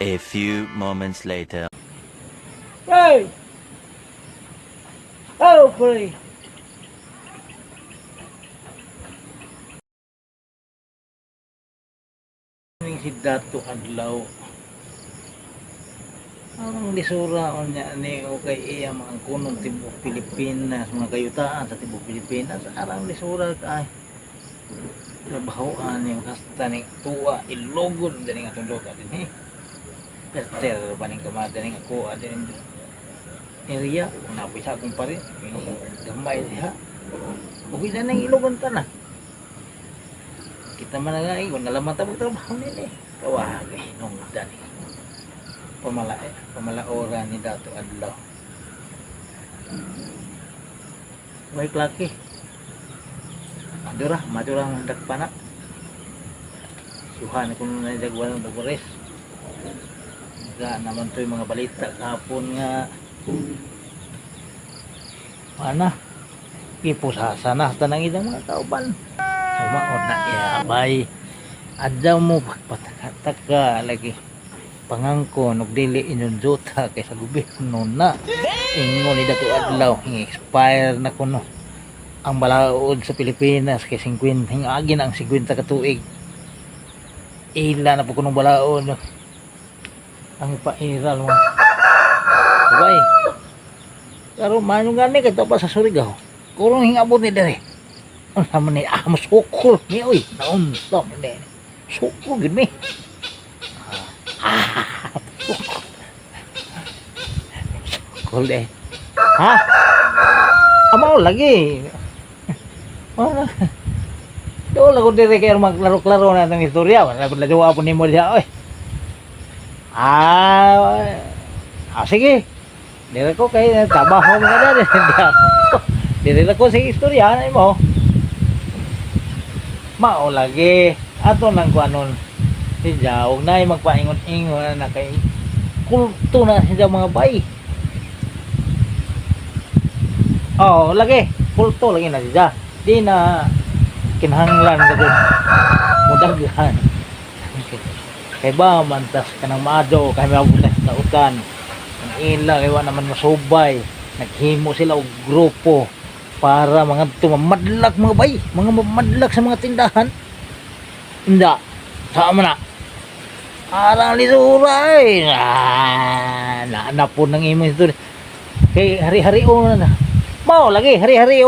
A few moments later. Hey! Oh, pre! Ning si Dato Adlaw. Ang lisura o niya ni o kay iya mga kunong tibok Pilipinas, mga kayutaan sa tibok Pilipinas, arang lisura kay trabahoan ni kasta ni tuwa ilogod din nga atong luta din eh. Perter pa ning kamada ning ako din area napoy sa akong parin gamay diha. Okay na nang ilogon ta na. Kita man na nga ingon nalaman ta magtrabaho nini. Kawag hinungdan ni. Pamala pamalaora ni Dato Adlaw. Baik laki. Madura, madura ang dagpana. Suhan ko na dagwan ng dagwares. Ga naman to yung mga balita kahapon nga ana ipusasa na tanang idang mga kauban. Sumaot na iya bay. Adyaw mo pagpatakataka lagi pangangko og dili inyong juta kay sa gobyerno na ingon ni Dato Adlaw expire na kuno ang balaod sa Pilipinas kay 50 hingagi na ang 50 ka tuig ila na po kunong balaod ang pairal mo bay pero manong gani kay pa sa Surigao kurong hingabot ni dere unsa man ni ah masukol ni oy naunsa man ni sukol gid mi ah sukol sukol eh ha amaw lagi wala. Doon lang ko dire kay maglaro-klaro na itong istorya. Wala ko na po nimo diha oy. Ah, ah sige. Dire ko kay trabaho mo ka dire. Dire ko sige istorya na mo. Mao lagi ato nang kuanon si Jaw na magpaingon-ingon na kay kulto na siya mga bay. Oh, lagi kulto lagi na siya. Di na kinahanglan ka dun mudaghan. Kay ba mantas ka ng maadyo kay mabutas sa utan. Ang ila kay wa naman masubay. Naghimo sila og grupo para mga tumamadlak mga bay, mga mamadlak sa mga tindahan. Hindi. Sama na. Arang lisura eh. Ah, naanap po ng imong istorya. Kay hari-hari na. Mao lagi hari-hari.